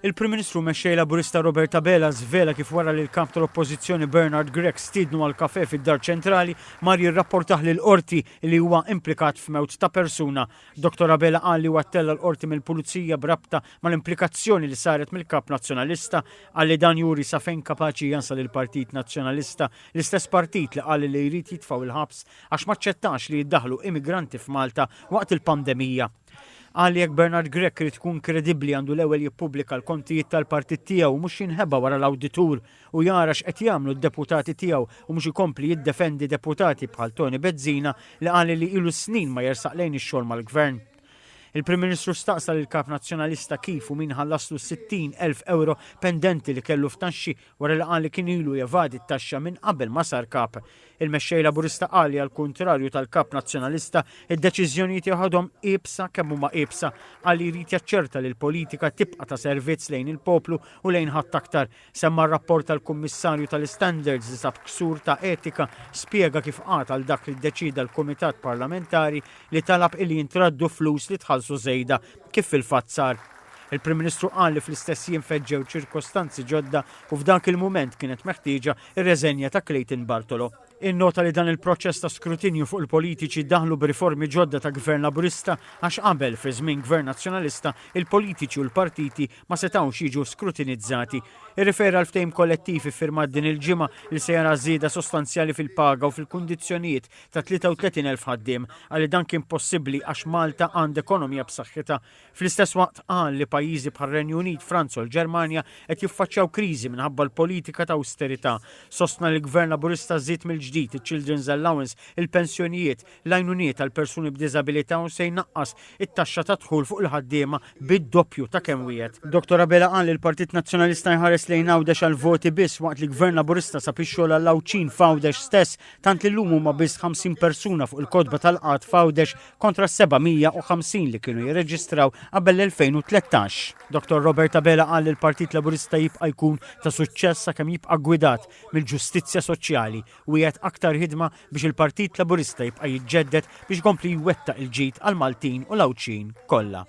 Il-Prim Ministru u Mexxej Laburista Robert Abela żvela kif wara li l-Kap tal-Oppożizzjoni Bernard Grech stiednu għal kafè fid-Dar Ċentrali mar jirrapportah lill-Qorti li huwa implikat f'mewt ta' persuna. Dottor Abela qal li huwa ttella' l-Qorti mill-Pulizija b'rabta mal-implikazzjoni li saret mill-Kap Nazzjonalista. Qal li dan juri sa fejn kapaċi jasal il-Partit Nazzjonalista, l-istess partit li qal li jrid jitfgħu l-ħabs għax m'aċċettax li jiddaħħlu immigranti f'Malta waqt il-pandemija. Qal li jekk Bernard Grech irid ikun kredibbli għandu l-ewwel jippubblika l-kontijiet tal-partit tiegħu u mhux jinħeba wara l-awditur u jara x'qed jagħmlu d-deputati tiegħu u mhux ikompli jiddefendi deputati bħal Toni Bezzina li qal li ilu snin ma jersaq lejn ix-xogħol mal-Gvern. Il-Prim Ministru staqsa lill-Kap Nazzjonalista kif u min ħallaslu 60,000 ewro pendenti li kellu f'taxxi wara li qal li kien ilu jevadi t-taxxa minn qabel ma sar kap. Il-Mexxej Laburista qal li għall-kuntrarju tal-Kap Nazzjonalista, id-deċiżjonijiet jeħodhom iebsa kemm huma iebsa. Qal li jrid jaċċerta li l-politika tibqa' ta' servizz lejn il-poplu u lejn ħadd aktar. Semma r-rapport tal-Kummissarju tal-Istandards li sab ksur ta' etika, spjega kif qagħad għal dak li ddeċieda l-Kumitat Parlamentari li talab illi jintraddu flus li tħallsu żejda, kif fil-fatt sar. Il-Prim Ministru qal li fl-istess jiem feġġew ċirkostanzi ġodda u f'dak il-mument kienet meħtieġa r-reżenja ta' Clayton Bartolo. Innota li dan il-proċess ta' skrutinju fuq il-politiċi daħlu b'riformi ġodda ta' Gvern Laburista għax qabel, fi żmien Gvern Nazzjonalista, il-politiċi u l-partiti ma setgħux jiġu skrutinizzati. Irrifera għall-ftehim kollettiv iffirmat din il-ġimgħa li se jara żieda sostanzjali fil-paga u fil-kundizzjonijiet ta' 33,000 ħaddiem. Qal li dan kien possibbli għax Malta għandha ekonomija b'saħħitha. Fl-istess waqt qal li pajjiżi bħar-Renju Unit, Franza u l-Ġermanja qed jiffaċċjaw kriżi minħabba l-politika ta' awsterità. Sostna li l-Gvern Laburista żied mill-ġdid iċ-Children's Allowance, il-pensjonijiet, l-għajnuniet għal persuni b'diżabilità u se jnaqqas it-taxxa tad-dħul fuq il-ħaddiema bid-doppju ta' kemm wiegħed. Dottor Abela qal li l-Partit Nazzjonalista jħares lejn Għawdex għall-voti biss waqt li Gvern Laburista sab ix-xogħol għall-Għawdxin f'Għawdex stess tant li llum huma biss 50 persuna fuq il-kotba tal-qgħad f'Għawdex kontra s-750 li kienu jirreġistraw qabel l-2013. Dottor Robert Abela qal li l-Partit Laburista jibqa' jkun ta' suċċess sakemm jibqa' ggwidat mill-ġustizzja soċjali u wiegħed aktar ħidma biex il-Partit Laburista jibqa' jiġġedded biex ikompli jwettaq il-ġid għall-Maltin u l-Għawdxin kollha.